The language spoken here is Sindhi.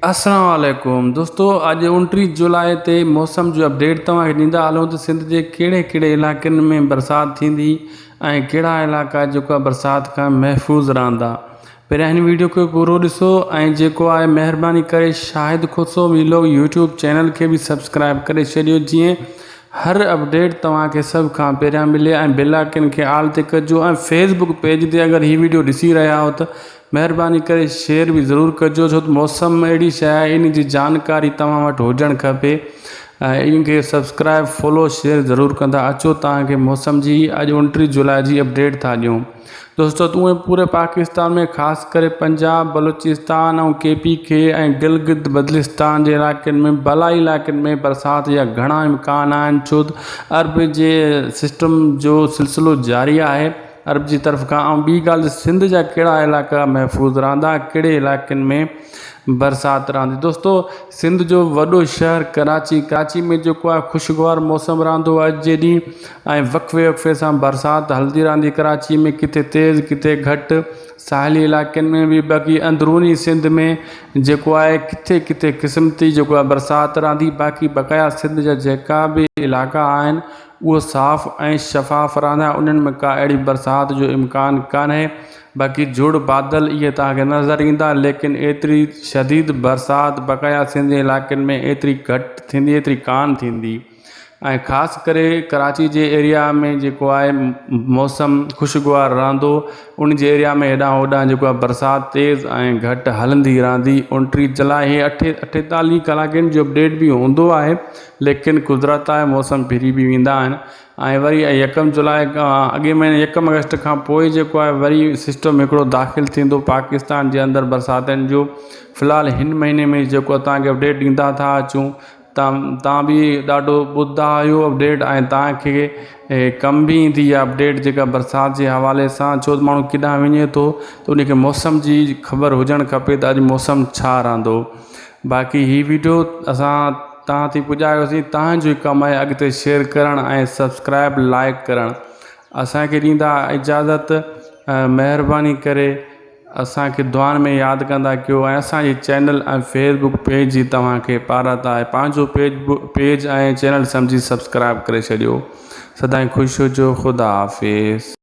السلام عليڪم دوستو اڄ 29 جولاء تي موسم جو اپڊيٽ توهان کي ڏيندا هلون ته سنڌ جي ڪهڙي ڪهڙي علائقن ۾ برسات ٿيندي ۽ ڪهڙا علائقا جيڪو آهي برسات کان محفوظ رهندا پهريان هن ويڊيو کي پورو ڏسو ۽ جيڪو آهي مهرباني ڪري Shahid Khoso vlog YouTube channel کي به سبسڪرائب ڪري ڇڏيو جيئن هر اپڊيٽ توهان کي سڀ کان پهريان ملي ۽ بيل آئڪن کي آل تي ڪجو ۽ فيس بڪ پيج تي اگر هي ويڊيو ڏسي رهيا آهيو ته مهرباني ڪري شيئر به ضرور ڪجو ڇو ته موسم اهڙي شيء آهي ان جي جانڪاري توهان وٽ هجڻ کپي ۽ ان کي سبسڪرائب فالو شيئر ضرور ڪندا اچو توهان کي موسم جي اڄ 29 جولاء جي اپڊيٽ ٿا ڏيون دوستو تون پوري پاڪستان ۾ خاص ڪري پنجاب بلوچستان ۽ ڪي پي کي ۽ گلگت بلتستان جي علائقن ۾ بلائي علائقن ۾ برسات جا گهڻا امڪان آهن ڇو ته عرب جي سسٽم جو سلسلو جاري آهي عرب جي طرف کان ۽ ٻي ڳالهه ته سنڌ جا ڪهڙا علائقا محفوظ رهندا ڪهڙي علائقن ۾ برسات رهندي دوستو سنڌ جو وڏو شهر ڪراچي ڪراچي ۾ جيڪو آهي خوشگوار موسم رهندو اڄ جي ڏينهن ۽ وقفي وقفي سان برسات هلندي رهندي ڪراچي ۾ ڪٿي تيز ڪٿي گهٽ ساحلي علائقن ۾ به باقي اندروني سنڌ ۾ جيڪو آهي ڪٿي ڪٿي قسمتي جيڪو آهي برسات رهندي باقي بقايا سنڌ جا جيڪا به علائقا آهن اهو صاف ۽ شفاف رهندا انهن ۾ ڪا اهڙي برسات جو امڪان ڪانهي باقي جھڙ بادل اهي توهان کي نظر ايندا ليڪن ايتري شديد برسات بقايا سنڌ جي علائقن ۾ ايتري گهٽ ٿيندي ايتري ڪانه ٿيندي ۽ خاص ڪري ڪراچي جي ايريا ۾ جيڪو آهي موسم خوشگوار رهندو ان جي ايريا ۾ هيڏانهن هوڏانهن جيڪو آهي برسات تيز ۽ گهٽ هلندي رهندي 29 جولاء هي 48 ڪلاڪن جو اپڊيٽ به هوندو آهي ليڪن قدرت آهي موسم ڦري به ويندا آهن ۽ وري يڪم جولاء کان اڳئين مهيني يڪم آگسٽ کان پوء جيڪو آهي وري سسٽم هڪڙو داخل ٿيندو پاڪستان جي اندر برساتن جو في الحال هن مهيني ۾ جيڪو توهان کي اپڊيٽ ڏيندا ٿا اچون تان تان به ڏاڍو ٻڌندا آهيو اپڊيٽ ۽ توهان کي ڪم به ايندي آهي اپڊيٽ جيڪا برسات جي حوالي سان ڇو ته ماڻهو ڪيڏانهن وڃي ٿو ته ان کي موسم جي خبر هجڻ کپي ته اڄ موسم ڇا رهندو باقي هي ويڊيو اسان توهان تائين پڄايوسين توهان جو ئي ڪم آهي اڳتي شيئر ڪرڻ ۽ سبسڪرائب لائڪ ڪرڻ اسان کي ڏيندا اجازت مهرباني ڪري اسان کي دعائن ۾ ياد ڪندا ڪيو ۽ اسان جي چينل ۽ فيس بڪ پيج جي توهان کي پارت آهي پنهنجو پيج پيج ۽ چينل سمجهي سبسڪرائب ڪري ڇڏيو سدائين خوش هجو خدا حافظ.